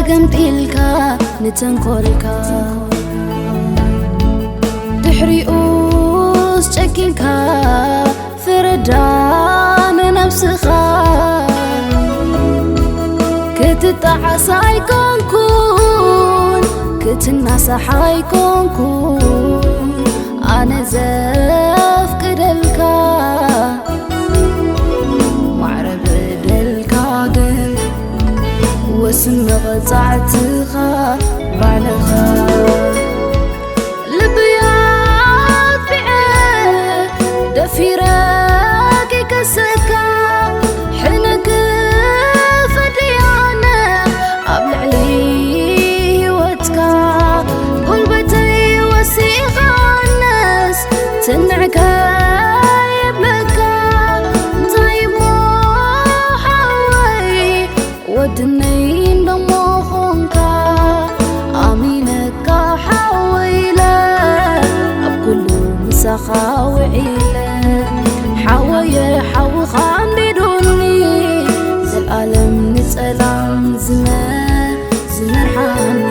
ገምጢልካ ንተንኮልካ ድሕሪኡስ ጨኪንካ ፍረዳ ንነብስኻ። ክትጣዓስ ኣይኮንኩን ክትናሳሕ ኣይኮንኩን ኣነ ዘፍቅደልካ። ማዕረ በደልካ ግን ወስን መቐጻዕትኻ ባዕልኻ። ልበይ ኣጥፊዐ ደፊረ ከይከሰካ ሕነ ክፈዲ ኣነ ኣብ ልዕሊ ህይወትካ። ጉልበተይ ወሲኻ ኣነስ ትንዕ ከይብለካ። እንታይ እሞ ሓወይ ወድነይ እንደሞ ኾንካ ኣሚነካ ሓወይ ኢለ ኣብ ኩሉ ምሳኻ ውዒለ። ሓወየ ሓውኻ ኣንቢዱኒ ዘልኣለም ንጸላም ዝመ ዝመርሓኒ።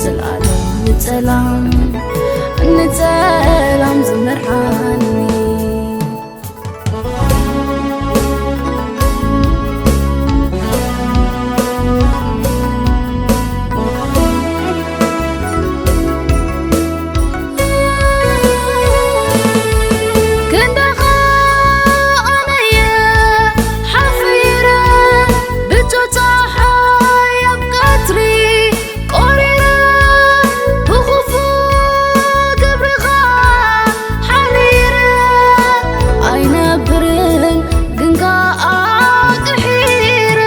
ዘልኣለም ንጸላም ንጸላም ዝመርሓኒ። ክንዳኻ ኣነየ ሓፊረ ብቶ ጸሓይ ኣብ ቀትሪ ቆሪረ ብኽፉእ ግብርኻ ሓሪረ ኣይነብርን ግን ከኣ ቅሒረ።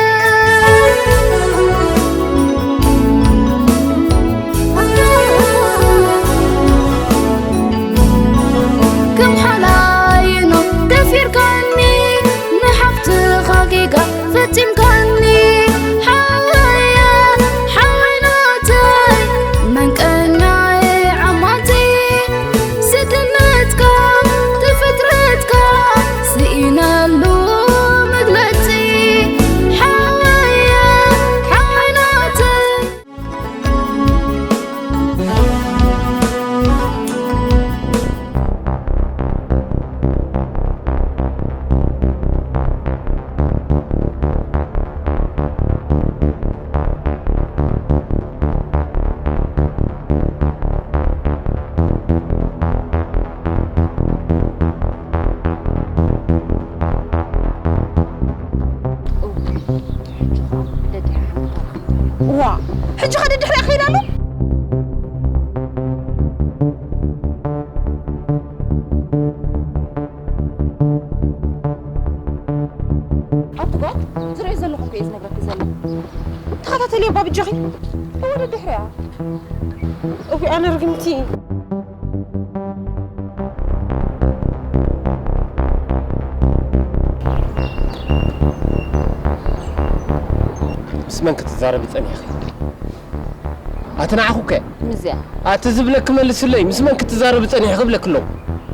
ከም ሓላይኖ ደፊርካኒ ንሓፍትኻ ጌጋ ፈጺምካኒ ሓወየ ሓወይ ናተይ መንቀኛየ ዓማተይ ስድነትካ ተፈጥረትካ ስኢነሉ መግለጺ ሓወየ ሓወይ ናተይ። ዋ፣ ሕጂ ኸ ደድሕሪኣ ክኸይድ ኣሎ? ኣቲ ጓል፣ ዝርእዮ ዘለኹ እኮ እየ ዝነግረኪ ዘለኹ። ተኸታተልዮ እባ ብጃኺ። እወ ደድሕሪኣ። እውይ ኣነ ርግምቲ። ምስ መን ክትዛረቢ ጸኒሕኺ? ኣቲ ንዓኹ ከ? ምስዚኣ። ኣቲ ዝብለኪ መልስለይ፣ ምስ መን ክትዛረቢ ጸኒሕኺ ክብለኪ ኣለኹ።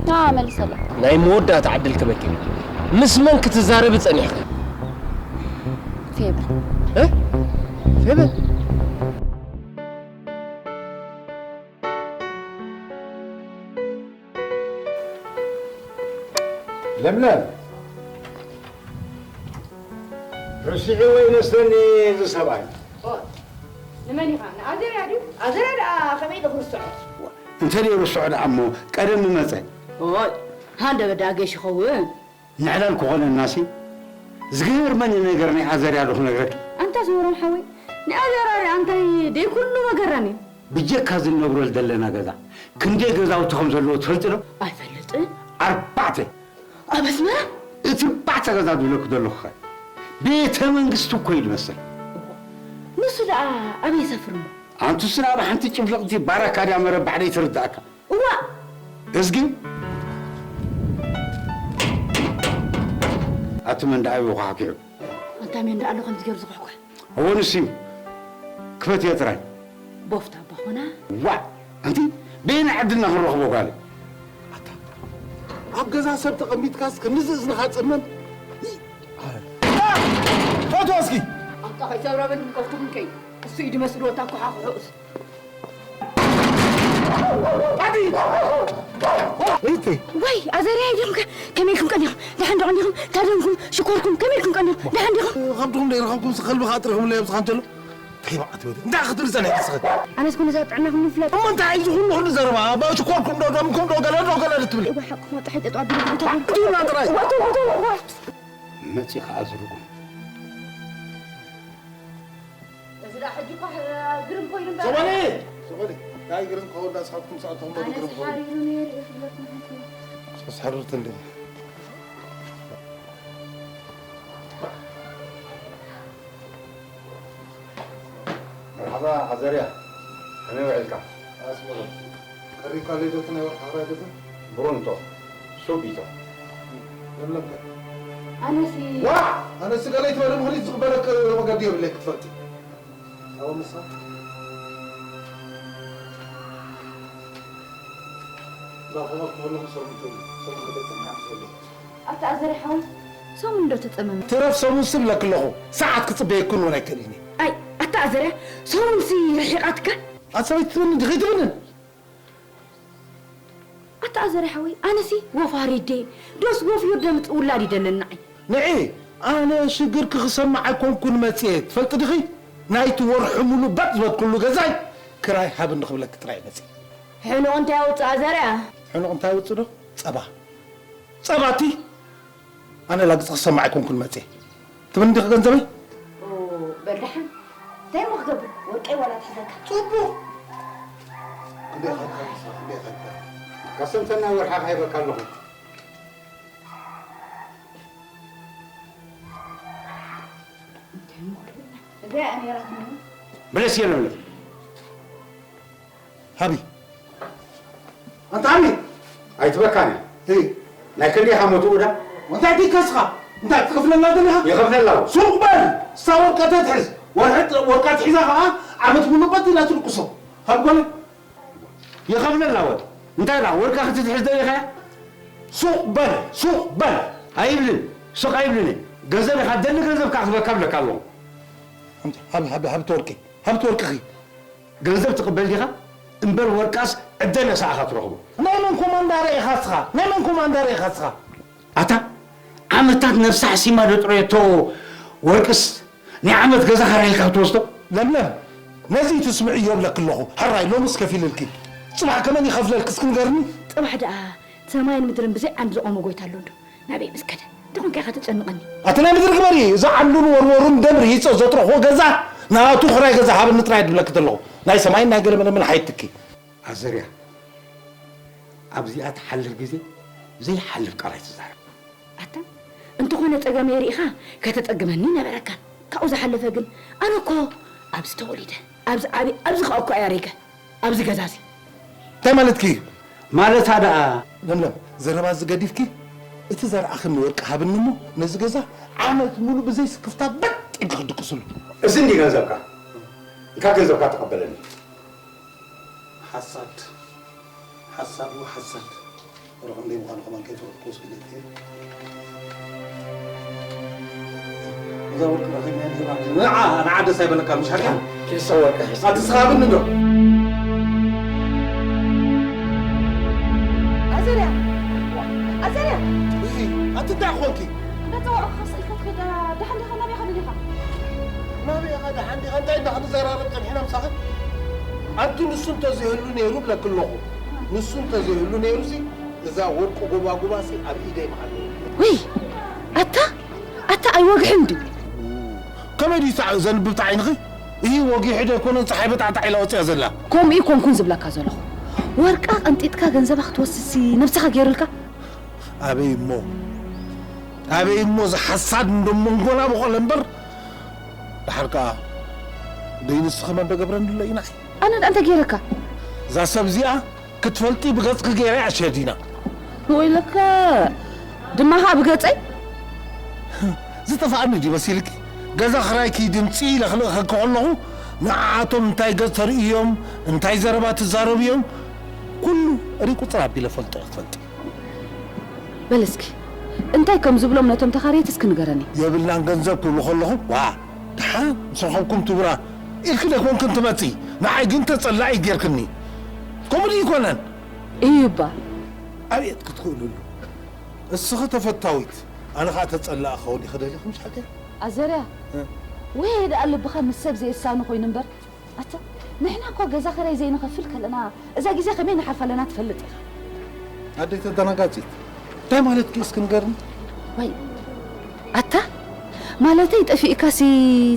ንዓ መልሰላ። ናይ መወዳእታ ዕድል ክበኪ። ምስ መን ክትዛረቢ ጸኒሕኺ? ፌበን። እ? ፌበን? ለምለም፣ ረሲዕዎ ይመስለኒ እዚ ሰብኣይ። ንመን ኢኻ? ንኣዘርያ ድዩ? ኣዘርያ ደኣ ከመይ ኢለ ክርስዖ? እንተ ደይርስዖ ደኣ እሞ ቀደም ምመጸ። ኦይ፣ ሃንደበት ደኣ ጌሽ ይኸውን። ንዕላል ክኾነናሲ፣ ዝገርመኒ ነገር ናይ ኣዘርያ ዶ ክነግረኪ? ኣንታ ዝወሮም ሓወይ፣ ናይ ኣዘርያ ርኣ እንታይ ደይ ኩሉ መገረኒ። ብጀካ ዝነብረሉ ዘለና ገዛ፣ ክንደይ ገዛውቲ ከም ዘለዎ ትፈልጢ ዶ? ኣይፈልጥን። ኣርባዕተ። ኣብ ኣስመራ? እቲ ኣርባዕተ ገዛ ዝብለኪ ዘለኹ ኸ፣ ቤተ መንግስቲ እኮ እዩ ዝመስል። ንሱ ደኣ ኣበይ ይሰፍር እሞ? ኣንቱስ ደኣ ኣብ ሓንቲ ጭፍልቕቲ ባራካ ድያ መረባሕ ደይትርድኣካ? እዋእ! እዝጊ! ኣቲ መን ደኣ እዩ ኳሕኪዑ? ኣንታ መን ደኣ ኣሎ ከምዚ ገይሩ ዝኹሕኩሕ? እወ ንሱ እዩ። ክፈትዮ ጥራይ። ቦፍታ ኣባ ኾና? ዋእ! ኣንቲ በየናይ ዓድና ክንረኽቦ ጓለይ? ኣታ ኣብ ገዛ ሰብ ተቐሚጥካስ ክንዚ እዝንኻ ጸመም? ፈትዋ እስኪ! ኣታ ከይሰብረበኒ ከፍትኹም ከይ። እሱ ኢዱ መስልዎ እታ ኩሓኹሑስ። ኣቲ! እይቲ! ወይ፣ ኣዘርያ፣ ኢድኹም ከ ከመይ ኢልኩም ቀኒኹም? ደሓን ዶ ቀኒኹም? ታደንኩም? ሽኮርኩም? ከመይ ኢልኩም ቀኒኹም? ደሓን ዲኹም? ከምትኹም ደይረኸብኩም፣ ሲ ከልቢ ከኣ ጥሪኹምለይ ኣብዚ ካንቸሎ። እንታይ በዓ ትበሊ? እንታይ ክትብል ጸኒሕኪ ንስኺ? ኣነስ ኩነታት ጥዕናኹም ንምፍላጥ። እሞ እንታይ እዩ እዚ ኩሉ፣ ኩሉ ዘረባ? ኣብ ሽኮርኩም ዶ፣ ደምኩም ዶ፣ ገለ ዶ፣ ገለ ዶ ትብሊ? እዋ፣ ሓቅኹም፣ ጥራይ ጠጠው ኣቢሉ። እዋ፣ ጥራይ። እዋ፣ እዋ፣ እዋ። መጺ ከኣ ዝርጉም። እዚ ደኣ ሕጂ እኳ ግርም ኮይኑ እምበር። ሶማሌ! ሶማሌ! እንታይ ግርም ክኸውን፣ ዳስ ሓትኩም ሰዓት ትኹም ኣነስ ግርም ክኸውን። ሓሪሩ ነይሩ እየ ክብለኩም ሓንቲ። ሶስ ሓሪርት እንዴ? መርሓባ፣ ኣዘርያ። ከመይ ውዒልካ? ኣስመሮም። ቀሪብካ ለይዶ እቲ ናይ ወርሒ ክራይ ገዛ? ብሩንቶ፣ ሱቢቶ። ለምለም ከ? ኣነሲ ዋ! ኣነሲ ገለ ይትበል ምኽኒት ዝቕበለክ መገዲ የብለይ ክትፈልጢ። ኣዎ ምሳ። እዛ ኮመት ከለኹ ሰሙን ትብል፣ ሰሙን ክበጽሕ ምናምን ትብል። ኣታ ኣዘርያ ሓወይ፣ ሰሙን ዶ ተጸመመ? ትረፍ ሰሙን ስብለክ ኣለኹ። ሰዓት ክጽበየክን እውን ኣይክእልን እየ። ኣይ፣ ኣታ ኣዘርያ፣ ሰሙንሲ ርሒቓትካ? ኣታ ሰበይቲ ትብንን ዲኺ ትብንን? ኣታ ኣዘርያ ሓወይ፣ ኣነሲ ወፋሪ ደየ። ዶስ ወፍዮ ደምጽ ውላድ ይደለናዓይ። ንዒ፣ ኣነ ሽግርኪ ክሰምዕ ኣይኮንኩን መጽየ። ትፈልጢ ዲኺ? ናይቲ ወርሒ ሙሉ በጥ ዝበትኩሉ ገዛይ ክራይ ሃብኒ ክብለኪ ጥራይ መጽየ። ሕኑቕ እንታይ ኣውጽእ ኣዘርያ? ሕኑቕ እንታይ ኣውጽእ ዶ? ጸባ። ጸባ እቲ ኣነ ላግጺ ክሰምዕ ኣይኮንኩን መጽየ። ትብኒ ዲኺ ገንዘበይ? ኦ፣ በል ደሓን። እንታይ እሞ ክገብር? ወርቀይ ዋላ ትሕዘካ። ጽቡቕ። ክንደይ ኸድካ ንስኻ? ክንደይ ኸድካ? ካብ ሰንተና ወርሓ ክሃይበካ ኣለኹ። እንታይ እሞ ክገብር? እዚኣ እያ ነይራትኒ። መለስ የለን። ሃቢ። ኣንታ ሃቢ። ኣይትበካኒ። እይ። ናይ ክንደይ ኢኻ ሞትኡ ዳ? እንታይ ትከስኻ? እንታይ ትከፍለና ዘለኻ? ይኸፍለላ ወ። ሱቕ በል። እሳ ወርቃ ተትሕዝ። ወርሒ ወርቃ ትሒዛ ኸዓ ዓመት ሙሉ በቲ ኢላ ትድቅሶ። ሃብ ጓለይ። ይኸፍለላ ወ። እንታይ ዳ ወርቃ ክትትሕዝ ደሊኻ? ሱቕ በል፣ ሱቕ በል። ኣይብልን። ሱቕ ኣይብልን እየ። ገንዘብ ኢኻ ደሊ ገንዘብ ከዓ ክትበካ ብለካ ኣለኹ። ኣንታ ሃቢ፣ ሃቢ፣ ሃብቲ ወርቂ። ሃብቲ ወርቅኺ። ገንዘብ ትቕበል ዲኻ? እምበር ወርቃስ ዕደል ነሳኻ ትረኽቦ። ናይ መን ኮማንዳረ ኢኻ እስኻ? ናይ መን ኮማንዳረ ኢኻ እስኻ? ኣታ ዓመታት ነብሳ ሓሲማ ዶ ጥረየቶ ወርቅስ ናይ ዓመት ገዛ ኸራይልካ ክትወስዶ? ለምለም፣ ነዚ ትስምዕዮ እብለኪ ኣለኹ። ሕራይ ሎምስ ከፊልልኪ። ጽባሕ ከመን ይኸፍለልኪ እስኪ ንገርኒ? ጽባሕ ደኣ ሰማይን ምድርን ብዘይ ዓንዲ ዝቖመ ጎይታ ኣሎ እንዶ? ናበይ ምስ ከደ? እንተኾንካ ኢኻ ተጨንቐኒ። ኣቲ ናይ ምድሪ ግበሪ፣ እዚ ዓንዱን ወርወሩን ደም ርሂጾ ዘጥረኽዎ ገዛ፣ ናቱ ክራይ ገዛ ሃብኒ ጥራይ ድብለኪ ዘለኹ። ናይ ሰማይን ናይ ገለመለምን ሓይትኪ። ኣዘርያ፣ ኣብዚኣ ትሓልፍ ግዜ ዘይሓልፍ ቃል ኣይትዛረብ። ኣታ፣ እንተኾነ ጸገመይ ርኢኻ ከተጸግመኒ ነበረካ። ካብኡ ዝሓለፈ ግን፣ ኣነ እኮ ኣብዚ ተወሊደ፣ ኣብዚ ዓብየ፣ ኣብዚ ከኣ እኮ እየ ኣሪገ። ኣብዚ ገዛ እዚ። እንታይ ማለትኪ እዩ? ማለታ ደኣ። ለምለም፣ ዘረባ እዚ ገዲፍኪ፣ እቲ ዘርኣኽኒ ወርቂ ሃብኒ እሞ፣ ነዚ ገዛ ዓመት ሙሉ ብዘይ ስክፍታ በጥ ኢልኪ ክትድቅስሉ። እዚ እንዲ ገንዘብካ። እንካ ገንዘብካ ተቐበለኒ። ሓሳድ። ሓሳድ ወሓሳድ። ወረ ክንደይ ምዃኑ ከማን ከይፈለጥኩ ወስዱ ገለ። እዛ ወርቂ ረኺብና ንዓ፣ ንዓ ደስ ኣይበለካ፣ ምሽ ሓቂ? ኪሶ ወርቂ ሒዝ። ኣቲ ስኻ ብኒ ዶ? ኣዘርያ! ኣዘርያ! እዚ፣ ኣቲ እንታይ ኾንኪ? እንዳጸዋዕኩኻ ስኢልካ ትኸይድ፣ ደሓን ዲኻ? ናበይ ኢኻ ደሊኻ? ናበይ ኢኻ ደሓን ዲኻ? እንታይ ኢልና ክንዘራረብ ጸኒሕና ምሳኺ? ኣቲ ንሱ እንተዘይህሉ ነይሩ ብለኪ ኣለኹ። ንሱ እንተዘይህሉ ነይሩሲ፣ እዛ ወርቂ ጎባጉባሲ ኣብ ኢደይ ምሃለወት። ውይ! ኣታ! ኣታ ኣይወግሕን ድዩ? ከመይ ድዩ ሳዕ ዘንብብ እቲ ዓይንኺ? እሂ፣ ወጊሑ ዶ ኣይኮነን፣ ጸሓይ በጣዕጣዕ ኢላ ወጺኣ ዘላ። ከምኡ ኣይኮንኩን ዝብለካ ዘለኹ። ወርቃ ቀንጢጥካ ገንዘባ ክትወስድሲ ነብስኻ ገይሩልካ? ኣበይ እሞ፣ ኣበይ እሞ፣ እዚ ሓሳድ እንዶ መንጎና በቖለ እምበር፣ ደሓር ከኣ ደይ ንስኺ መን ዶ ገብረኒ ኣሎ ኢና። ኣነ ደኣ እንታይ ገይረካ? እዛ ሰብ እዚኣ ክትፈልጢ ብገጽኪ ገይረ እያ ሸዲና። ወይለከ፣ ድማ ኸኣ ብገጸይ? ዝጠፍኣኒ ድዩ መሲልኪ? ገዛ ክራይኪ ድምጺ ኢለ ክልእኸኪ ከለኹ፣ ንዓኣቶም እንታይ ገጽ ተርእዮም፣ እንታይ ዘረባ ትዛረብዮም፣ ኩሉ ሪቁጽር ኣቢለ ፈልጦ እየ ክትፈልጢ። በል እስኪ፣ እንታይ ከም ዝብሎም ነቶም ተኻረይቲ እስኪ ንገረኒ። የብልናን ገንዘብ ክብሉ ከለኹ፣ ዋ፣ ደሓን ምስ ረኸብኩም ትብራ፣ ኢልክን ኣይኮንክን ትመጺ፣ ንዓይ ግን ተጸላኢ ጌርክኒ። ከምኡ ድዩ ይኮነን? እዩ እባ። ኣቤት ክትኽእልሉ። እስኺ ተፈታዊት፣ ኣነ ኸኣ ተጸላኢ ክኸውን ይኽእል ኢኺ፣ ምሽ ሓቀይ? ኣዘርያ፣ እ? ወይ ደኣ ልብኻ ምስ ሰብ ዘየሳኑ ኮይኑ እምበር፣ ኣታ፣ ንሕና እኳ ገዛ ኸራይ ዘይንኸፍል ከለና፣ እዛ ግዜ ከመይ ንሓልፋ ኣለና ትፈልጥ ኢኻ። ኣደይ ተደናጋጺት። እንታይ ማለትኪ እስኪ ንገርኒ? ወይ፣ ኣታ፣ ማለተይ ጠፊእካሲ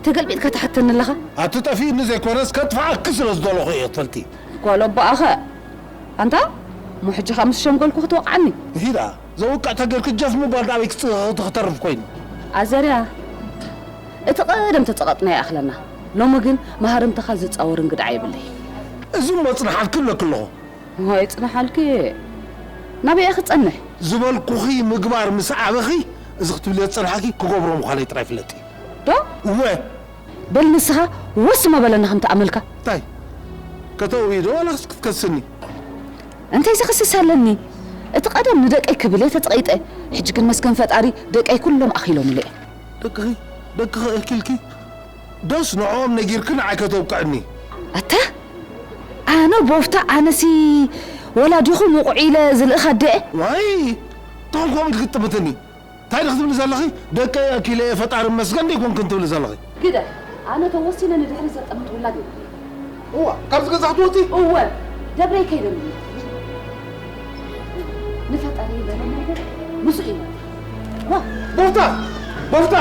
ተገልቢጥካ ትሓተኒ ኣለኻ? ኣቲ ጠፊእኒ ዘይኮነስ ከጥፍኣኪ ስለ ዝደለኹ እየ ትፈልጢ። ጓል ኣቦኣኸ? ኣንታ፣ እሞ ሕጂ ኸኣ ምስ ሸምገልኩ ክትወቕዓኒ? እሂ ደኣ፣ ዘውቅዕ ተገይርኪ ጀፍ ምባል ደኣ ኣበይ ክጽ-፣ ክትተርፍ ኮይኑ? ኣዘርያ፣ እቲ ቀደም ተጸቐጥና ይኣኽለና። ሎሚ ግን መሃርምትኻ ዝጻወር እንግድዓ የብለይ። እዚ እሞ ጽንሓልኪ እብለኪ ኣለኹ። ዋይ ጽንሓልኪ፣ ናበይ እየ ክጸንሕ? ዝበልኩኺ ምግባር ምስ ኣበኺ፣ እዚ ክትብልዮ ዝጸንሓኪ ክገብሮ ምዃነይ ጥራይ ፍለጢ። ዶ? እወ። በል ንስኻ ወስ እሞ በለኒ ከምቲ ኣመልካ። እንታይ? ከተእውዪ ዶ ዋላስ ክትከስኒ? እንታይ ዝኽስስ ኣለኒ? እቲ ቀደም ንደቀይ ክብል እየ ተጸቒጠ። ሕጂ ግን መስገን ፈጣሪ ደቀይ ኩሎም ኣኺሎምለይ። ደቅኺ፣ ደቅኺ ኣኪልኪ? ዶስ ንዕኦም ነጊርኪ ንዓይ ከተውቅዕኒ? ኣታ፣ ኣነ ቦፍታ፣ ኣነሲ ወላዲኹም ውቑዕ ኢለ ዝልእኽ ኣደ እየ። ዋይ፣ እንታይ ከምኡ ኢልኪ ትጥምትኒ? እንታይ ዲኺ ትብሊ ዘለኺ? ደቀይ ኣኪለ እየ ፈጣሪ መስገን ዶ ኣይኮንክን ትብሊ ዘለኺ? ግደ፣ ኣነ ተወሲነ ንድሕሪት ዘጠምት ውላድ የብለይን። እዋ፣ ካብዚ ገዛ ክትወፂ? እወ፣ ደብረይ ከይደሉ። ንፈጣሪ ይበለ ነገር ምስኡ እዩ። ዋ፣ ቦፍታ! ቦፍታ!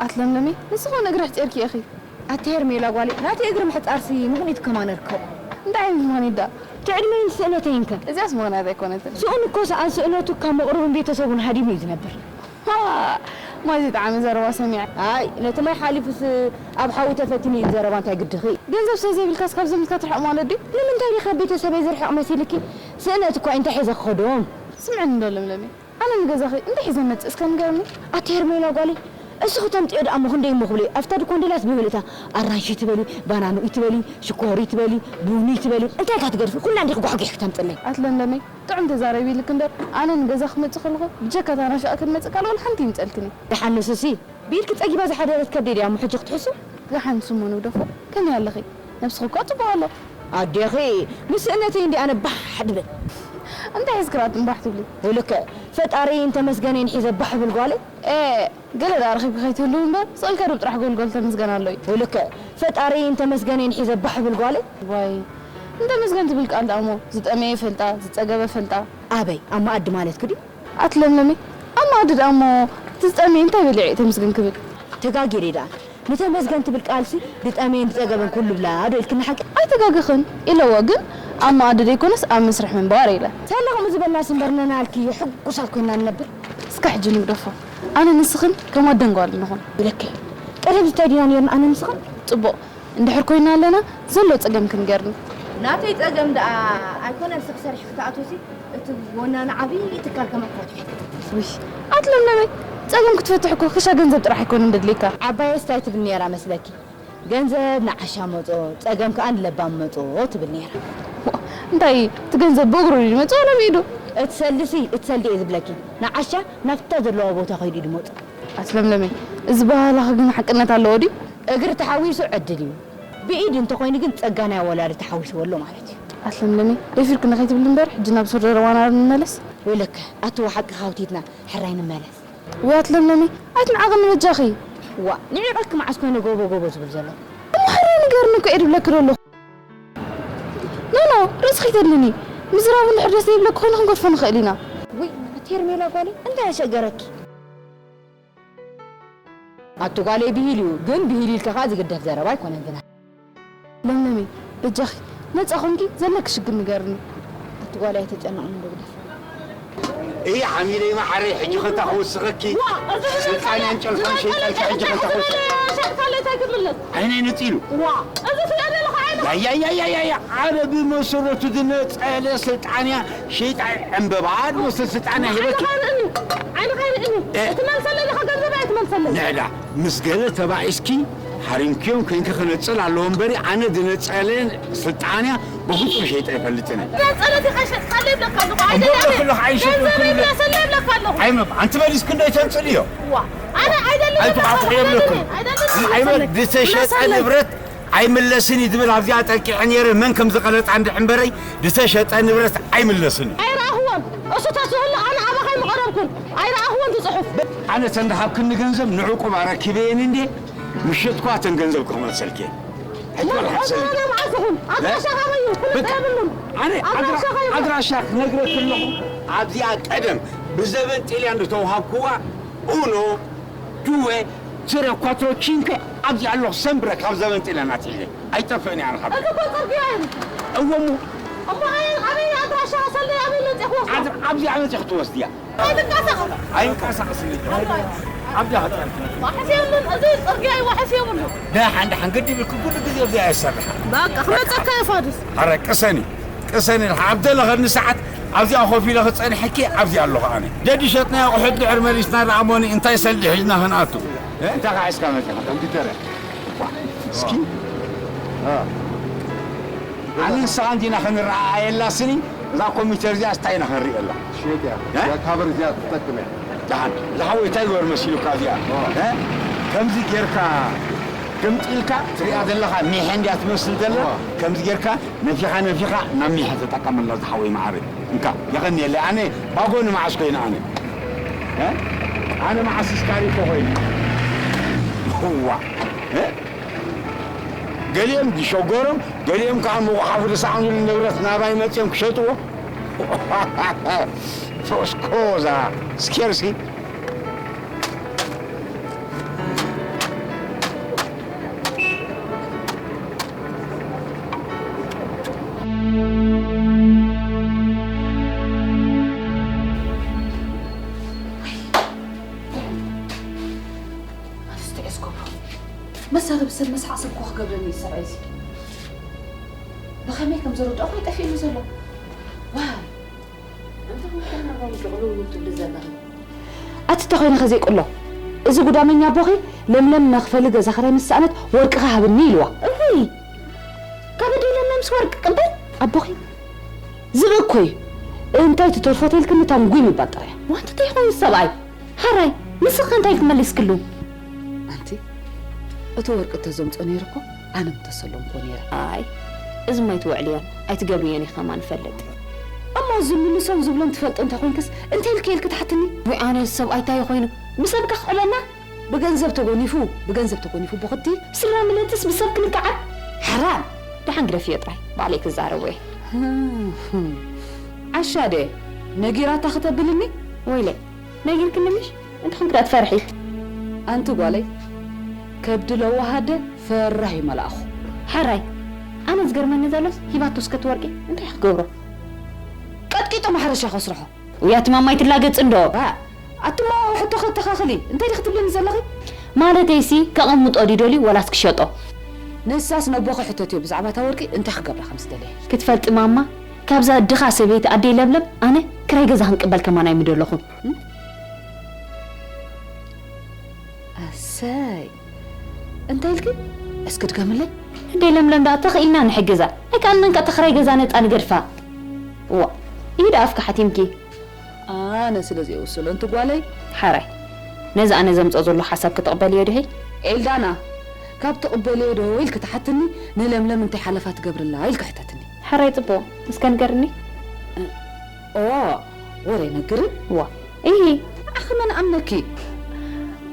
ኣትለምለመይ፣ ንስኺ እውን እግሪ ኣሕጺርኪ ኢኺ። ኣቲ ሄርሜላ ጓለይ፣ ናተይ እግሪ ምሕጻርሲ ምኽኒት ከማን እርክቦ። እንታይ ዓይነት ምኽኒት ደኣ? እቲ ዕድመይን ስእነተይን ከ? እዚኣስ ምኽንያት ኣይኮነትን። ስኡን እኮ ሰኣን ስእነቱ ካብ መቕርቡን ቤተሰቡን ሃዲሙ እዩ ዝነብር። ሃ! ማይ ዝጠዓመ ዘረባ ሰሚዐ። ኣይ፣ ነቲ ማይ ሓሊፉስ ኣብ ሓዊ ተፈቲኑ እዩ ዘረባ እንታይ ግድኺ? ገንዘብ ስለ ዘይብልካስ ካብ ዘመድካ ትርሕቕ ማለት ድዩ? ንምንታይ ድዩ ካብ ቤተሰበይ ዝርሕቕ መሲልኪ? ስእነት እኳ እንታይ ሒዘ ክኸዶም? ስምዕኒ እንዶ ለምለመይ፣ ኣነ ንገዛኺ እንታይ ሒዘ መጽእ እስከ ንገርኒ? ኣቲ ሄርሜላ ጓለይ፣ እስኺ ተምጽዮ ደኣ እሞ ክንደይ እሞ ክብለይ? ኣብታ ድኳን ደላስ ብበልእታ ኣራንሺ ትበሊ፣ ባናኑ ትበሊ፣ ሽኮሪ ትበሊ፣ ቡኒ ትበሊ፣ እንታይ ኢልካ ትገድፊ? ኩላ እንዲኺ ጓሕጒሕኪ ተምጽለይ። ኣቲ ለምለመይ፣ ጥዑም ተዛረቢ ኢልኪ እምበር፣ ኣነ ንገዛ ክመጽእ ከለኹ ብጀካ እታ ናሻ ክንመጽእ ካልእ ወላ ሓንቲ ይምጸልክን እዩ። ደሓን ንሱሲ፣ ብኢድኪ ጸጊባ ዝሓደረት ከብደይ ድያ እሞ ሕጂ ክትሕሱ? ደሓን ስሙ ንግደፎ፣ ከመይ ኣለኺ? ነብስኺ እኮ ጽቡቕ ኣሎ። ኣዴኺ፣ ምስ ስእነተይ እንዲ ኣነ ባሕ ድብል። እንታይ ሒዝኪ ደኣ ትንባሕ ትብሊ? ውልከ፣ ፈጣሪ እንተመስገነ ኢን ሒዘ ባሕ ብል ጓለይ። ኤ፣ ገለ ደኣ ረኺብኪ ከይትህልዊ እምበር፣ ስቕ ኢልካ ዶብ ጥራሕ ጎልጎል ተመስገን ኣሎ እዩ። ውልከ፣ ፈጣሪ እንተመስገነ ኢን ሒዘ ባሕ ብል ጓለይ። ዋይ፣ እንተ መስገን ትብል ቃል ደኣ እሞ ዝጠመየ ፈልጣ፣ ዝጸገበ ፈልጣ። ኣበይ? ኣብ መኣዲ ማለትኪ ድዩ? ኣቲ ለምለመይ፣ ኣብ መኣዲ ደኣ እሞ እቲ ዝጠመየ እንታይ በሊዐ እዩ ተመስገን ክብል? ተጋጊረ ደኣ። ንተመስገን ትብል ቃልሲ ዝጠመየን ዝጸገበን ኩሉ ብላ ዶ ኢልክኒ ሓቂ? ኣይተጋገኽን ኢለዎ፣ ግን ኣብ መኣዲ ዘይኮነስ ኣብ መስርሕ ምንባር ኢለ። ሳላ ከምኡ ዝበልናስ እምበር ነናልኪ ሕጉሳት ኮይና ንነብር። እስከ ሕጂ ንግደፎ። ኣነ ንስኽን ከም ኣደን ጓልን ንኹን። ብለከ ቀደም እንታይ ዲና ነርና ኣነ ንስኽን? ጽቡቕ። እንድሕር ኮይና ኣለና፣ ዘሎ ጸገም ክንገርኒ። ናተይ ጸገም ደኣ ኣይኮነን፣ ስኽ ሰሪሕ ክትኣትውሲ፣ እቲ ወናኒ ዓብዪ ትካል ከመት ፈትሒ። ውይ፣ ኣቲ ለምለመይ፣ ጸገም ክትፈትሕ እኮ ክሻ ገንዘብ ጥራሕ ኣይኮነን ደድልየካ። ዓባየስ እንታይ ትብል ነይራ መስለኪ? ገንዘብ ንዓሻ መጾ፣ ጸገም ከኣ ንለባም መጾ ትብል ነይራ። ዋ፣ እንታይ፣ እቲ ገንዘብ ብእግሩ ድዩ ዝመጽእ ዋላ ብኢዱ? እቲ ሰልድሲ፣ እቲ ሰልዲ እየ ዝብለኪ። ንዓሻ ናብታ ዘለዋ ቦታ ከይዱ እዩ ዝመጾ። ኣቲ ለምለመይ፣ እዚ ባህላኺ ግን ሓቅነት ኣለዎ ድዩ? እግሪ ተሓዊሱ ዕድል እዩ። ብኢድ እንተኾይኑ ግን ጸጋ ናይ ወላዲ ተሓዊስዎ ኣሎ ማለት እዩ። ኣቲ ለምለመይ፣ ደፊርክኒ ከይትብሊ እምበር፣ ሕጂ ናብ ሱር ዘረባና ዶ ንመለስ? ወይለከ፣ ኣቲ ሓቂ ሃውቲትና፣ ሕራይ ንመለስ። ወይ ኣቲ ለምለመይ፣ ኣይትንዓቕኒ በጃኺ። ዋ፣ ንዒቐኪ መዓስ ኮይነ ጎቦ ጎቦ ዝብል ዘሎ? እሞ ሕራይ ንገርኒ እኮ እየ ድብለኪ ዘለኹ። ኖ፣ ኖ፣ ርእስኺ ተድልኒ። ምዝራቡ እንድሕር ደስ ዘይብለኪ ኮይኑ ክንገድፎ ንኽእል ኢና። ውይ፣ ሄርሜላ ጓለይ፣ እንታይ ኣሸገረኪ? ኣቲ ጓለይ ብሂል እዩ፣ ግን ብሂል ኢልካ ከኣ ዝግደፍ ዘረባ ኣይኮነን ዝና። ለምለመይ፣ በጃኺ፣ ነጻ ኾንኪ ዘለኪ ሽግር ንገርኒ። ኣቲ ጓለይ ኣይተጨነቕኒ፣ እንዶ ግደፍ። እይ፣ ሓሚለይ መዓረይ፣ ሕጂ ኸንታ ክወስኸኪ። ዋ፣ እዚ ስልጣን ዝመሰለ፣ ያንጨልፋን ዝመሰለ ሸይጣንኪ ሕጂ ኸንታ ክወስኸኪ። ሸይጣን እንታይ ክምለስ? ዓይነይ ነጺሉ። ዋ፣ እዚ ስለ ዘለኹ ዓይነ። ያያያያያያ፣ ኣነ ብመሰረቱ ዝነጸለ ስልጣንያ ሸይጣን ዕምበባ ዝመስል ስልጣንያ ሂበኪ። ዓይንኻ ርእኒ፣ ዓይንኻ ርእኒ። እ። እቲ መልሰለይ ኢኻ ገንዘብ ኣይትመልሰለይ። ንዕዳ ምስ ገለ ተባኢስኪ ሃሪምክዮም ኮይንኪ ክነጽል ኣለዎ እምበሪ፣ ኣነ ዝነጸለ ስልጣንያ ብፍጹም ሸይጠ ኣይፈልጥን። ጸሎት ኢኻ ሸጥካለይ ይብለካ ኣለኹ። እሞ ኣይደልያን። ብለክልኽ ኣይሸጥኩን ገንዘብ ይብለ-፣ ይብለሰለይ ይብለካ ኣለኹ። ኣይመብ-፣ ኣንቲ መሊስኪ እንዶ ኣይተንጽልዮ። ዋ፣ ኣነ ኣይደልን። ኣይትቋቑ የብለኩም። ኣይደልን። ኣይመብ-፣ ዝተሸጠ መሳለይ። ንብረት ኣይምለስን እዩ ዝብል ኣብዚኣ ጠቂዐ ነይረ። መን ከም ዝቐለጻ እንድዒ እምበረይ፣ ዝተሸጠ ንብረት ኣይምለስን እዩ። ኣይረኣኽዎን። እሱ ተዝህሉ ኣነ ኣባኻ ኣይምቐረብኩን። ኣይረኣኽዎን እቲ ጽሑፍ። ኣነ ተንዳሃብክኒ ገንዘብ ንዕቁብ ኣረኪበየን እንዴ፣ ምሸትኳ ተን ገንዘብ ክመልሰልኪ። ኣይትበልሓ ሰለይ። ኣነ መዓስ ይኹን? እ? ኣድራሻኻ ኣበይ እዩ? ኩሉ በቃ። የብሉን። ኣነ ኣድራ-፣ ኣድራሻኻ ይኹን። ኣድራሻ ክነግረኪ ኣለኹ። ኣብዚኣ ቀደም ብዘበን ጢልያን ዝተውሃብክዋ ኡኖ፣ ዱወ፣ ትረ፣ ኳትሮ፣ ቺንከ ኣብዚ ኣለኹ ሰንብረ ካብ ዘበን ጢልያን ኣትሒዘ። ኣይጠፍእን እየ ኣነ ካብ እዚ እኮ ጽርግያ እዩ። እወ እሞ። እሞ ኣየ-፣ ኣበይ ኣድራሻ ሰለይ ኣበይ መጺእኹ ወስዳ? ኣድ-፣ ኣብዚ ኣመጺእኺ ትወስድያ። ኣይትንቀሳቐስ። ኣይንቀሳቐስን እዩ። ኣብዚ ኣኸ-፣ ዋሕስ የብሉን። እዚ ጽርግያ እዩ፣ ዋሕስ የብሉን። ደሓን ደሓን ግዲ ይብልኪ፣ ኩሉ ግዜ ኣብዚ ኣይሰርሓ። በቃ ክመጸካ እየ ፋዱስ። ኣረ ቅሰኒ። ቅሰኒ ኢልካ ኣብ ዘለኸኒ ሰዓት ኣብዚኣ ኮፍ ኢለ ክጸንሐኪ ኣብዚ ኣለኹ ኣነ። ደዲ ሸጥናዮ ኣቑሑት ድሕር መሊስና ደኣ እሞኒ እንታይ ሰልዲ ሒዝና ክንኣቱ? እ? እንታይ ከዓ ሒዝካ መጺኻ ኮምፒተር እያ? ዋ፣ እስኪ። እ። ኣነ ንስኻ እንዲና ክንረኣየላ ስኒ፣ እዛ ኮምፒተር እዚኣ እንታይ ኢና ክንርእየላ? ሽየጥ እያ። እ? እዚኣ ካቨር እዚኣ ትጠቅም እያ። ደሓን፣ ዝሓወይ እንታይ ግበር መሲሉካ እዚኣ? እ። እ? ከምዚ ጌርካ ገምጢልካ ትሪኣ ዘለኻ ሚሐ እንድያ ትመስል ዘላ። ዋ። ከምዚ ጌርካ ነፊኻ ነፊኻ ናብ ሚሐ ተጠቀመላ ዝሓወይ መዓረይ። እንካ፣ የቐንየለይ። ኣነ ባጎኒ መዓስ ኮይነ ኣነ? እ? ኣነ መዓስ ስካሪኮ ኮይነ? እዋ። እ? ገሊኦም ዝሸገሮም፣ ገሊኦም ከዓ ምጉሓፉ ዝሰኣኑሉ ንብረት ናባይ መፂኦም ክሸጥዎ። ቶስኮዛ፣ ስኬርሲ። ኣነስ ትዕዝ ገብሮ። መዛረቢ ሰብ መስሓቕ ሰብ እኮ ክገብረኒ እዩ ሰብኣይ እዚ። ብኸመይ ከም ዘረድኦ ኣይጠፍእኒ ዘሎ። ዋይ! እንታይ መኾን ናባይ ጭቕልውል ትብሊ ዘለኺ? ኣቲ እንተ ኾይነ ኸ ዘይቅሎ? እዚ ጉዳመኛ ኣቦኺ ለምለም መኽፈሊ ገዛ ኽራይ ምስ ሰኣነት ወርቅኻ ሃብኒ ኢልዋ። እውይ! ካብ ኣደይ ለምለምስ ወርቂ ቅበል? ኣቦኺ ዝብኢ እኮ እዩ። እንታይ ትተርፎ ተልክኒ ታንጉይ ምባል ጥራይ። ዋንቲ እንታይ ኾይኑ ሰብኣይ? ሓራይ፣ ንስኺ እንታይ ኢልኪ መሊስክሉ? ኣንቲ፣ እቲ ወርቂ እንተዘምጾ ነይሩ እኮ ኣነ ምተሰለምኩዎ ነይረ። ኣይ፣ እዚ ማይ ትውዕልዮን ኣይትገብርዮን ኢኺ ከማን እፈልጥ። እሞ ዝምልሶን ዝብሎን ትፈልጢ እንተኾይንክስ፣ እንታይ ኢልኪ ኢልኪ ትሓትኒ? ወይ ኣነ ሰብኣይ እንታይ ኮይኑ? ብሰብካ ክዕበና? ብገንዘብ ተጎኒፉ፣ ብገንዘብ ተጎኒፉ ብኹቲ? ስድራ ምለትስ ብሰብ ክንከዓብ? ሓራም! ደሓን ግደፍዮ ጥራይ፣ ባዕለይ ክዛረቦ እየ። ዓሻ ድየ ነጊራታ ክተብልኒ? ወይለይ፣ ነጊርክኒ ምሽ? እንተኾንኪ ደኣ ትፈርሒ። ኣንቲ ጓለይ፣ ከብዲ ለዋህ ኣደ ፈራሕ እዩ መልኣኹ። ሕራይ፣ ኣነ ዝገርመኒ ዘሎስ፣ ሂባቶ እስከ እቲ ወርቂ እንታይ ክገብሮ? ቀጥቂጡ ማሕረሻ ከስርሖ። ውይ ኣቲ ማማ ኣይትላገጺ እንዶ። ባ፣ ኣቲ እሞ ሕቶ ከተኻኽሊ፣ እንታይ ዲኺ ትብልኒ ዘለኺ? ማለተይሲ፣ ከቐምጦ ድዩ ደልዩ ወላስ ክሸጦ? ንሳስ ነቦኺ ሕተትዮ ብዛዕባ እታ ወርቂ እንታይ ክገብራ ከም ዝደለየ። ክትፈልጢ ማማ፣ ካብዛ ድኻ ሰበይቲ ኣደይ ለምለም ኣነ ክራይ ገዛ ክንቅበል ከማን ኣይምደለኹን። ኣሰይ፣ እንታይ ኢልኪ? እስኪ ድገምለይ። ኣደይ ለምለም ደኣ ተኽኢልና ንሕግዛ፣ ኣይከኣልናን ከኣ እታ ክራይ ገዛ ነጻ ንገድፋ። እዋ፣ ይሂድ ኣፍኪ ሓቲምኪ። ኣነ ስለ ዘይውስሎ እንቲ ጓለይ። ሓራይ፣ ነዚ ኣነ ዘምጾ ዘሎ ሓሳብ ክትቕበልዮ ዲኺ? ኤልዳና፣ ካብ ትቕበልዮ ዶ ኢልኪ ትሓትኒ፣ ንለምለም እንታይ ሓለፋ ትገብርላ ኢልኪ ሕተትኒ። ሓራይ ጽቡቕ፣ እስከ ንገርኒ። ኦ፣ ወረ ነግርን? ዋ፣ ኢሂ። ኣኺ መን ኣምነኪ?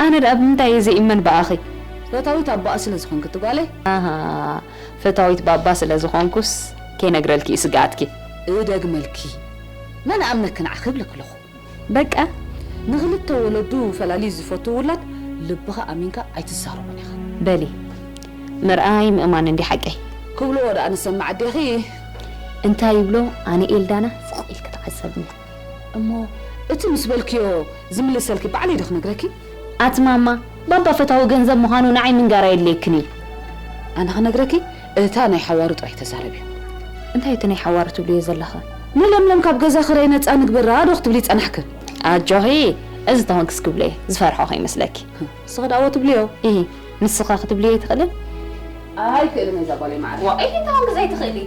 ኣነ ደኣ ብምንታይ እየ ዘይእመን ብኣኺ? ፈታዊት ኣቦኣ ስለ ዝኾንኪ እቲ ጓለይ። ኣሃ፣ ፈታዊት ባባ ስለ ዝኾንኩስ ከይነግረልኪ እዩ ስግኣትኪ። እደግመልኪ፣ መን ኣምነኪ ንዓኺ እብለኪ ኣለኹ። በቃ። ንኽልተ ወለዱ ፈላልዩ ዝፈቱ ውላድ ልብኻ ኣሚንካ ኣይትዛረቦን ኢኻ። በሊ፣ ምርኣይ ምእማን እንዲ ሓቀይ። ክብልዎ ደኣ ንሰምዕ ኣዴኺ። እንታይ ይብሎ? ኣነ ኤልዳና ስቕ ኢልኪ ተዓዘብኒ። እሞ እቲ ምስ በልክዮ ዝምልሰልኪ ባዕለይ ዶ ክነግረኪ? ኣቲ ማማ፣ ባባ ፈታዊ ገንዘብ ምዃኑ ንዓይ ምንጋር ኣየድልየክን እዩ። ኣነ ክነግረኪ፣ እታ ናይ ሓዋሩ ጥራይ ተዛረብዮ። እንታይ እቲ ናይ ሓዋሩ ትብልዮ ዘለኻ? ንለምለም ካብ ገዛ ክራይ ነጻ ንግበራ ዶ ክትብሊ ጸናሕክን? ኣጆኺ፣ እዚ ተኾንክስ ክብሎ እየ፣ ዝፈርሖ ከይመስለኪ። ንስኺ ደኣ ትብልዮ? ኢሂ፣ ንስኻ ክትብልዮ ኣይትኽእልን? ኣይክእልን እዛ ጓለይ ማዕረ። ዋ፣ ኢሂ፣ እንታይ ኾንኪ ዘይትኽእሊ?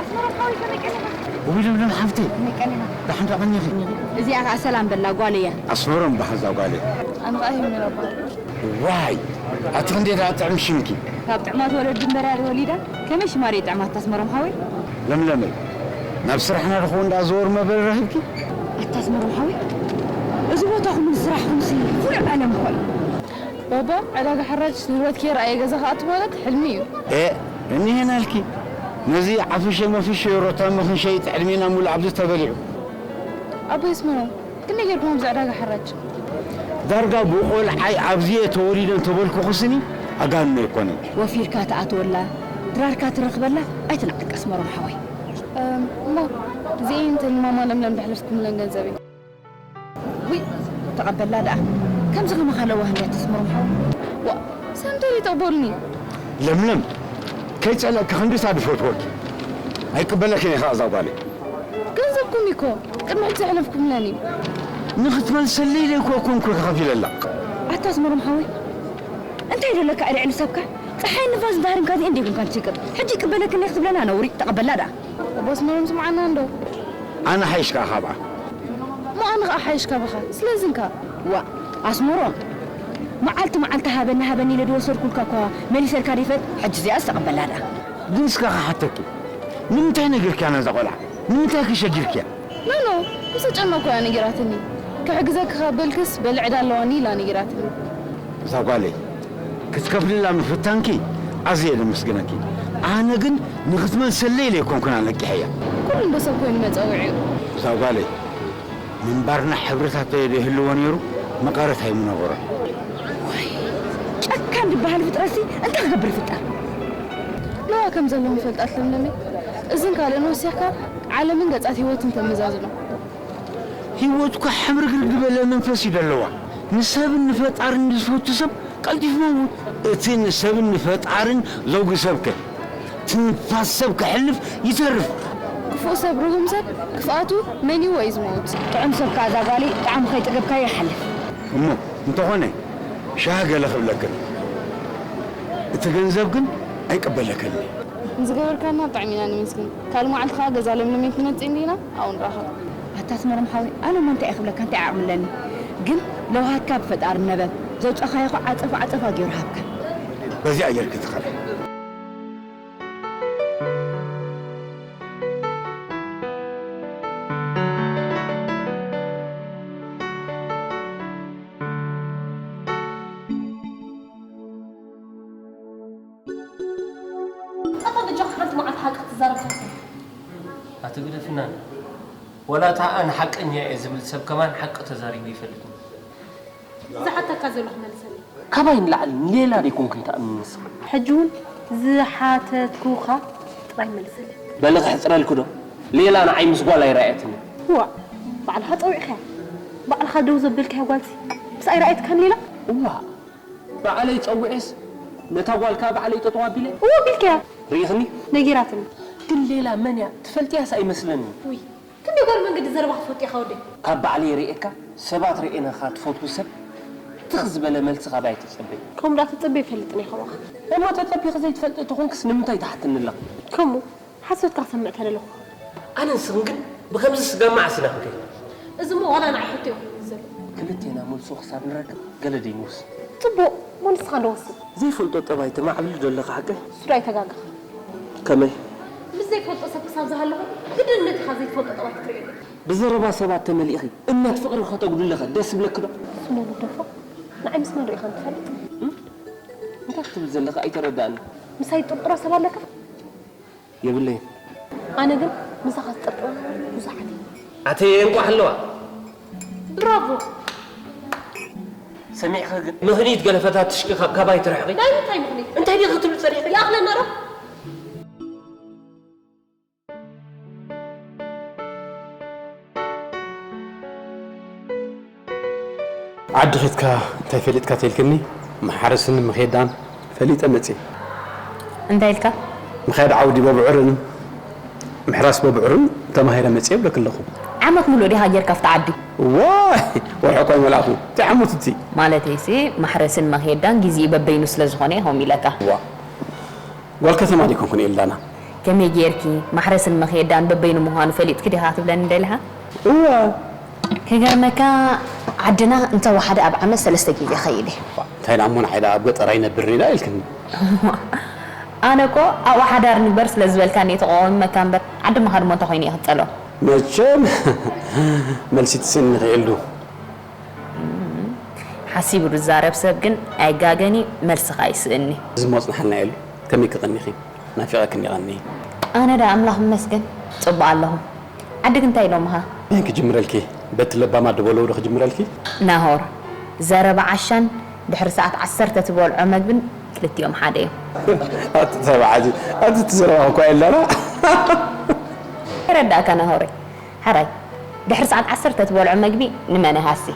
ኣስመሮም ሓወይ ከመይ ቀኒኻ? ውይ ለምለም ሓፍተይ፣ ከመይ ቀኒኻ? ደሓን ዶ ቀኒኺ? እዚኣ ኸዓ ሰላም በላ ጓል እያ። ኣስመሮም በሃል እዛ ጓለይ። ኣነ ኸዓ ሄሜን እበሃል። ዋይ፣ ኣቲ ክንደይ ደኣ ጥዕም ሽምኪ። ካብ ጥዕማት ወለዲ እምበር እያ ተወሊዳ። ከመይ ሽማ ደይጥዕማ ኣታ ኣስመሮም ሓወይ? ለምለመይ፣ ናብ ስራሕና ዶ ኸውን ደኣ ዘወር መበል ረኺብኪ? ኣታ ኣስመሮም ሓወይ፣ እዚ ቦታኹምን ስራሕኹምሲ ፍሉይ ዓለም እኮ እዩ። ባባ፣ ዕዳጋ ሓራጅ ንብረትኪ የርኣየ ገዛ ክኣቱ ማለት ሕልሚ እዩ። ኤእ፣ እኒሀናልኪ። ነዚ ዓፍሸ መፍሸ ሮታሚ ክንሸይጥ ዕድሜና ሙሉእ ኣብዚ ተበሊዑ። ኣቦይ ኣስመሮም፣ ክንደይ ጌርኩም ኣብዚ ዕዳጋ ሓራጅ? ዳርጋ ብቆልዓይ ኣብዚ እየ ተወሊደ እንተበልኩኹስኒ ኣጋንኖ ኣይኮነን። ወፊርካ ትኣትወላ፣ ድራርካ ትረኽበላ ኣይትንዓቅ ኣስመሮም ሓወይ። እም፣ እሞ እዚኤን እተን ንማማ ለምለም ዘሕለፍኩምለን ገንዘብ እዩ። ውይ፣ ተቐበላ ደኣ። ከምዚ ከማኻ ለዋህ እንድያ ተስመሮም ሓወይ። ዋ፣ ሰምተር ይጠቕበሉኒ። ለምለም፣ ከይጸለእኪ ክንድሳ ድፈትወኪ። ኣይቅበለክን እየ ከኣ እዛ ጓለይ። ገንዘብኩም እኮ ቅድሚ ሕጂ ዘሕለፍኩምለኒ። ንኽትመልሰለይ ኢለ እኮ ኮንኩ ከፊለላ። ኣታ ኣስመሮም ሓወይ፣ እንታይ ደለካ ልዕሊ ሰብካ? ጸሓይ ንፋስ እንተሃሪምካ እዚኤን ደይኮንካን ትሽቅጥ። ሕጂ ይቅበለክን እየ ክትብለና ነውሪ፣ ተቐበላ ደኣ። ኣቦ ኣስመሮም ስምዓና እንዶ። ኣነ ሓይሽ ከኣ ካብኣ። እሞ ኣነ ኸኣ ሓይሽ ካባኻ። ስለዚ እንካ። ዋ፣ ኣስመሮም፣ መዓልቲ መዓልቲ ሃበኒ ሃበኒ ኢለ ዝወሰድኩልካ እኳ መሊሰልካ ደይፈልጥ፣ ሕጂ እዚኣስ ተቐበላ ደኣ። ግን እስከ ክሓተኪ፣ ንምንታይ ነጊርክያ ነዛ ቆልዓ? ንምንታይ ክሸጊርክያ? ኖ፣ ኖ፣ ምስ ተጨነቕኩ እያ ነጊራትኒ። ክሕግዘኪ ካብ በልክስ በሊ ዕዳ ኣለዋኒ ኢላ ነጊራትኒ። እዛ ጓለይ፣ ክትከፍልላ ምፍታንኪ ኣዝየ ዘመስግነኪ። ኣነ ግን ንኽትመልሰለይ ኢለ ኣይኮንኩን ኣለቂሐያ። ኩሉ እንዶ ሰብ ኮይኑ መጸውዒኡ። እዛ ጓለይ፣ ምንባርና ሕብርታት ተዘይህልዎ ነይሩ፣ መቐረት ኣይምነበሮን። ዋይ፣ ጨካን ዝበሃል ፍጥረትሲ እንታይ ክገብር ይፍጠር? ለዋ ከም ዘለዎም ፈልጣት ለምለመይ። እዝን ካልእን ወሲኽካ ዓለምን ገጻት ህይወትን ተመዛዝኖ። ህይወት እኳ ሕምርግርግ ዝበለ መንፈስ እዩ ዘለዋ። ንሰብን ንፈጣርን ዝፈቱ ሰብ ቀልጢፉ መውት። እቲ ንሰብን ንፈጣርን ዘውጊ ሰብከ? ትንፋስ ሰብ ከሕልፍ ይተርፍ። ክፉእ ሰብ፣ ርጉም ሰብ፣ ክፍኣቱ መኒዎ እዩ ዝመውት። ጥዑም ሰብ ከኣ እዛ ጓለይ ጣዕሙ ከይጠገብካዮ ይሓልፍ። እሞ እንተኾነ፣ ሻህ ገለ ክብለክን፣ እቲ ገንዘብ ግን ኣይቅበለከን እየ። ንዝገበርካና ብጣዕሚ ኢና ነመስግን። ካልእ መዓልቲ ከኣ ገዛ ለምለመይ ክንመጽእ እንዲና፣ ኣብኡ ንራኸብ። ኣታ ኣስመሮም ሓወይ፣ ኣነ እሞ እንታይ እየ ክብለካ፣ እንታይ ዓቕሚ ኣለኒ? ግን ለውሃትካ ብፈጣሪ ነበብ፣ ዘውጻኻዮ ኸኣ ዓጸፋ ዓጸፋ ገይሩ ሃብካ። በዚኣ ጌርኪ ትኸዳ። ኣቲ ግደፍና። ወላ እታ ኣነ ሓቀኛ እየ ዝብል ሰብ ከማን ሓቂ ተዛሪቡ ይፈልጥ። ዝሓተካ ዘለኹ መልሰለይ። ካባይ ንላዕሊ ንሌላ ደይኮንክን ትኣምኒ ንስኺ። ሕጂ እውን ዝሓተትኩኻ ጥራይ መልሰለይ። በሊ ክሕፅረልኪ ዶ? ሌላ ንዓይ ምስ ጓል ኣይረኣየትኒ። ዋእ፣ ባዕልኻ ፀዊዕካያ፣ ባዕልኻ ደው ዘበልካያ ጓልሲ ምስ ኣይረኣየትካን ሌላ? እዋእ፣ ባዕለይ ፀዊዔስ ነታ ጓል ከዓ ባዕለይ ጠጠው ኣቢለ። እወ ኣቢልካያ። ርኢኽኒ? ነጊራትኒ። ግን ሌላ መን እያ ትፈልጥያስ ኣይመስለኒ። ውይ፣ ክንደይ ጓል መንገዲ ዘረባ ክትፈልጥ ኢኻ ወደይ። ካብ ባዕለይ ርእየካ ሰባት ርእየናኻ ትፈትዉ ሰብ ትኽ ዝበለ መልሲ ካባይ ኣይትጸበይ። ከምኡ ደኣ ትጽበ ኣይፈልጥን እየ ከማኻ። እሞ ተጸቢኺ ዘይትፈልጢ ተኾንክስ ንምንታይ ትሓትኒ ኣለኺ? ከምኡ ሓሶትካ ክሰምዕ ተደለኹ። ኣነን ንስኽን ግን ብኸምዚ ስጋማ ዓሲና ክንከይድ። እዚ እሞ ዋላ ንዓይ ሕቶ እዩ ኮይኑ ዘሎ። ክልቴና መልሱ ክሳብ ንረክብ ገለ ደይንውስን። ጽቡቕ፣ እሞ ንስኻ ዶ ወስን። ዘይፈልጦ ጠባይ ተማዕብሊ ዶ ኣለኻ ሓቀይ? እሱ ደኣ ኣይተጋገኻ። ከመይ? ምስ ዘይትፈልጦ ሰብ ክሳብ ዝሃለኹ ግድን ነቲ ኢኻ ዘይትፈልጦ ጠባይ ክትርእየሉ። ብዘረባ ሰባት ተመሊእኺ እምነት ፍቕሪ ከተጉድልኸ ደስ ይብለኪ ዶ? ስነ ግደፎ፣ ንዓይ ምስ መን ርኢኻኒ ትፈልጥ? እንታይ ክትብል ዘለኺ ኣይተረድኣኒ። ምሳይ ትጥርጥሮ ሰብ ኣለካ? የብለይን። ኣነ ግን ምሳኻ ዝጥርጥሮ ብዙሓት እየ። ኣተየ እንቋዕ ኣለዋ። ብራቮ። ሰሚዕኺ ግን ምኽኒት ገለ ፈታትሽኪ ካብ ካባይ ትርሕቒ። ናይ ምንታይ ምኽኒት? እንታይ ዲኺ ክትብሊ ጸኒሕኪ? ይኣኽለና ዶ? ዓዲ ኸድካ እንታይ ፈሊጥካ ተልክኒ? ማሕረስን ምኼዳን ፈሊጠ መጽየ። እንታይ ኢልካ? ምኻድ ዓውዲ በብዑርን ምሕራስ በብዑርን ተማሂረ መጽየ እብለኪ ኣለኹ። ዓመት ሙሉእ ዲኻ ጌርካ ኣብቲ ዓዲ? ዋይ ወርሒ እኳ ኣይመልኣኹ። እንታይ ዓመት እቲ? ማለተይሲ ማሕረስን መኼዳን ግዜኡ በበይኑ ስለ ዝኾነ ኢኹም ኢለካ። ዋ ጓል ከተማ ደይኮንኩን ኤልዳና። ከመይ ጌርኪ ማሕረስን መኼዳን በበይኑ ምዃኑ ፈሊጥኪ ዲኻ ትብለኒ ደሊኻ? እወ። ክገርመካ ዓድና እንተወሓደ ኣብ ዓመት ሰለስተ ግዜ ይኸይድ እየ። እንታይ ደኣ እሞ ንዓይ ደኣ ኣብ ገጠር ኣይነብርን እየ ደኣ ኢልክኒ። ኣነ እኮ ኣብኡ ሓዳር ንግበር ስለ ዝበልካኒ እየ ተቋዊመካ እምበር ዓዲ ምኻድ እሞ እንታይ ኮይኑ እየ ክጸልኦ? መቸም መልሲ ትስእኒ ኢኺ ኤልዱ። ሓሲቡ ዝዛረብ ሰብ ግን ኣይጋገን እዩ፣ መልስኻ ይስእን እዩ። እዚ እሞ ኣጽንሓልና የሉ። ከመይ ክቐኒኺ? ናፊቐክኒ ይቐኒ። ኣነ ደኣ ኣምላኽ ይመስገን ጽቡቕ ኣለኹ። ዓድኪ እንታይ ኢሎምኻ? መን ክጅምረልኪ? በቲ ለባማት ድበልዎ ዶ ክጅምረልኪ? ናሆር፣ ዘረባ ዓሻን ድሕሪ ሰዓት ዓሰርተ ትበልዖ መግብን ክልቲኦም ሓደ እዮም። ኣቲ ተባዓቲ፣ ኣቲ እቲ ዘረባ እኳ የላና። ይረዳእካ ናሆረይ። ሕራይ ድሕሪ ሰዓት ዓሰርተ ትበልዖ መግቢ ንመነ ሃሲ?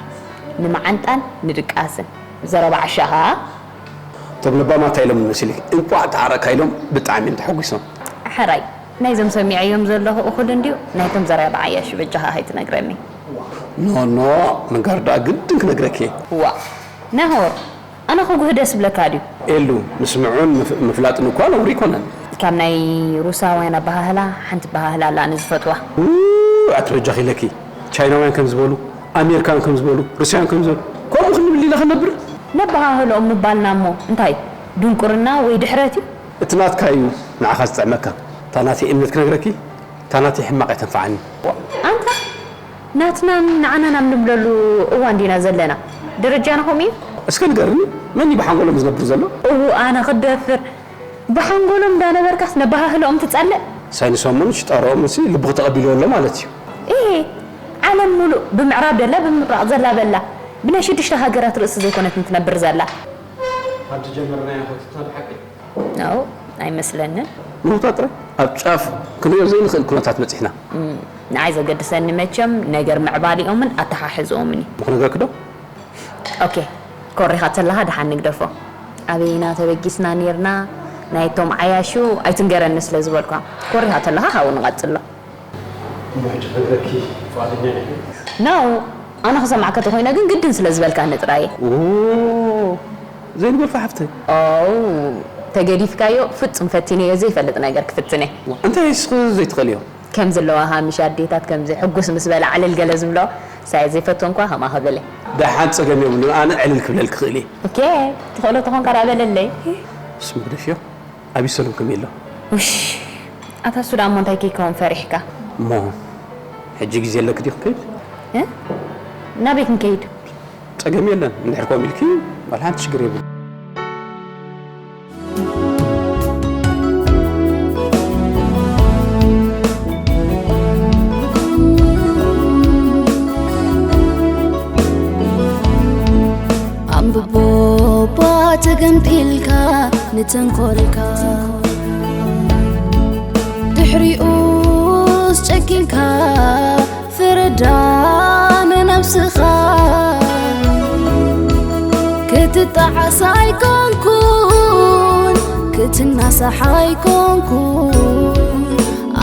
ንመዓንጣን ንድቃስን። ዘረባ ዓሻ ኸኣ? እቶም ለባማት እንታይ ኢሎም መሲልኪ? እንቋዕ ተዓረቕካ ኢሎም ብጣዕሚ እዮም ተሓጒሶም። ሕራይ ናይዞም ሰሚዐዮም ዘለኹ እኹል እንድዩ፣ ናይቶም ዘረባ ዓያሹ በጃኻ ከይትነግረኒ። ኖ ኖ፣ ምንጋር ደኣ ግድን ክነግረኪ እየ። ዋእ ናሆር፣ ኣነ ክጉህ ደስ ይብለካ ድዩ? ኤሉ፣ ምስምዑን ምፍላጥን እኳ ነውሪ ኣይኮነን። ካብ ናይ ሩሳውያን ኣበሃህላ ሓንቲ ኣበሃህላ ኣላ ኣነ ዝፈትዋ። ኡእ፣ ኣቲ በጃኺ ኢለኪ፣ ቻይናውያን ከም ዝበሉ፣ ኣሜሪካውያን ከም ዝበሉ፣ ሩስያውያን ከም ዝበሉ፣ ከምኡ ክንብል ዲና ክነብር? ነበሃህልኦም ምባልና እሞ እንታይ ድንቁርና ወይ ድሕረት እዩ? እቲ ናትካ እዩ ንዓኻ ዝጥዕመካ። እታ ናተይ እምነት ክነግረኪ፣ እታ ናተይ ሕማቕ እያ ተንፍዓኒ። ኣንታ ናትናን ንዓናን ኣብ ንብለሉ እዋን ዲና ዘለና? ደረጃና ከምኡ እዩ? እስከ ንገርኒ፣ መን እዩ ብሓንጎሎም ዝነብር ዘሎ? እው ኣነ ክደፍር። ብሓንጎሎም እንዳነበርካስ ነባሃህልኦም ትጸልእ? ሳይንሶምን ሽጣሮኦምንሲ ልብኺ ተቐቢልዎ ኣሎ ማለት እዩ። እሄ፣ ዓለም ሙሉእ ብምዕራብ ደላ ብምብራቕ ዘላ በላ ብናይ ሽዱሽተ ሃገራት ርእሲ ዘይኮነትን ትነብር ዘላ። ካብ ዝጀመርናዮ ኸቲትና ብሓቂ ኖው ኣይመስለንን። ምህውታ ጥራይ ኣብ ጫፍ ክንሪኦ ዘይንኽእል ኩነታት በጺሕና። እም፣ ንዓይ ዘገድሰኒ መቸም ነገር ምዕባሊኦምን ኣተሓሕዝኦምን እዩ። እሞ ክነግረኪ ዶ? ኦኬ፣ ኮሪኻ ተለኻ ደሓን ንግደፎ። ኣበይና ተበጊስና ኔርና? ናይቶም ዓያሹ ኣይትንገረኒ ስለ ዝበልኳ። ኮሪኻ ተለኻ ካብኡ ንቐጽሎ። እሞ ሕጂ ክነግረኪ ፍቓደኛ ዲኺ? ኖው፣ ኣነ ክሰምዓካ ተኾይነ ግን ግድን ስለ ዝበልካኒ ጥራይ እየ። ኦ፣ ዘይንገርካ ሓፍተይ። ኦው፣ ተገዲፍካዮ፣ ፍጹም ፈቲነዮ ዘይፈልጥ ነገር ክፍትን እየ። እንታይ እስኺ ዘይትኽእልዮ? ከም ዘለዋ ሃሚሽ ኣዴታት ከምዚ ሕጉስ ምስ በላ ዕልል ገለ ዝብሎ ሳየ ዘይፈትዎ እንኳ ከምኣ ክብል እየ። ደሓን ጸገም የብሉን፣ ኣነ ዕልል ክብለልኪ እኽእል እየ። ኦኬ፣ ትኽእሎ ተኾንካ ደኣ በለለይ። ስም ግደፍዮ። ኣቢሰሎም ከመይ ኣሎ? ውሽ፣ ኣታ እሱ ደኣ እሞ እንታይ ከይከውን ፈሪሕካ? እሞ ሕጂ ግዜ ኣለኪ ድዩ ክንከይድ? እ? ናበይ ክንከይድ? ጸገም የለን፣ እንድሕር ከምኡ ኢልኪ ዋላ ሓንቲ ሽግር የብሉን። ንተንኮልካ ድሕሪኡስ ጨኪንካ ፍረዳ ንነብስኻ። ክትጣዓስ ኣይኮንኩን ክትናሳሕ ኣይኮንኩን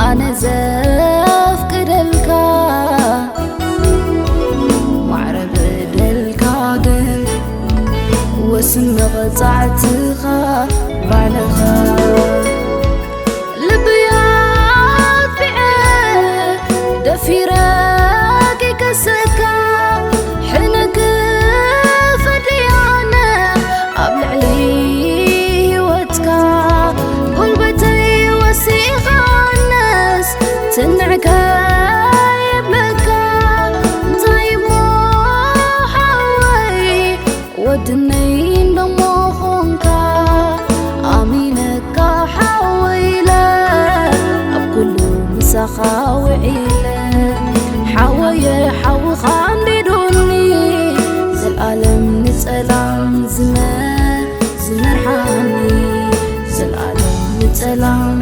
ኣነ ዘፍቅደልካ። ማዕረ በደልካ ግን ወስን መቐጻዕትኻ ባዕልኻ። ልበይ ኣጥፊዐ ደፊረ ክከሰካ ሕነ ክፈድያነ ኣብ ልዕሊ ህይወትካ። ጉልበተይ ወሲኻነስ ትንዕከ ይብለካ። እንታይ እሞ ሓወይ ወድነይ እንደሞ ኾንካ። ኣሚነካ ሓወይ ኢለ ኣብ ኩሉ ምሳኻ ውዒለ። ሓወየ ሓውኻ ኣንዲዱኒ ዘልኣለም ንጸላም ዝመ ዝመርሓኒ። ዘልኣለም ንጸላም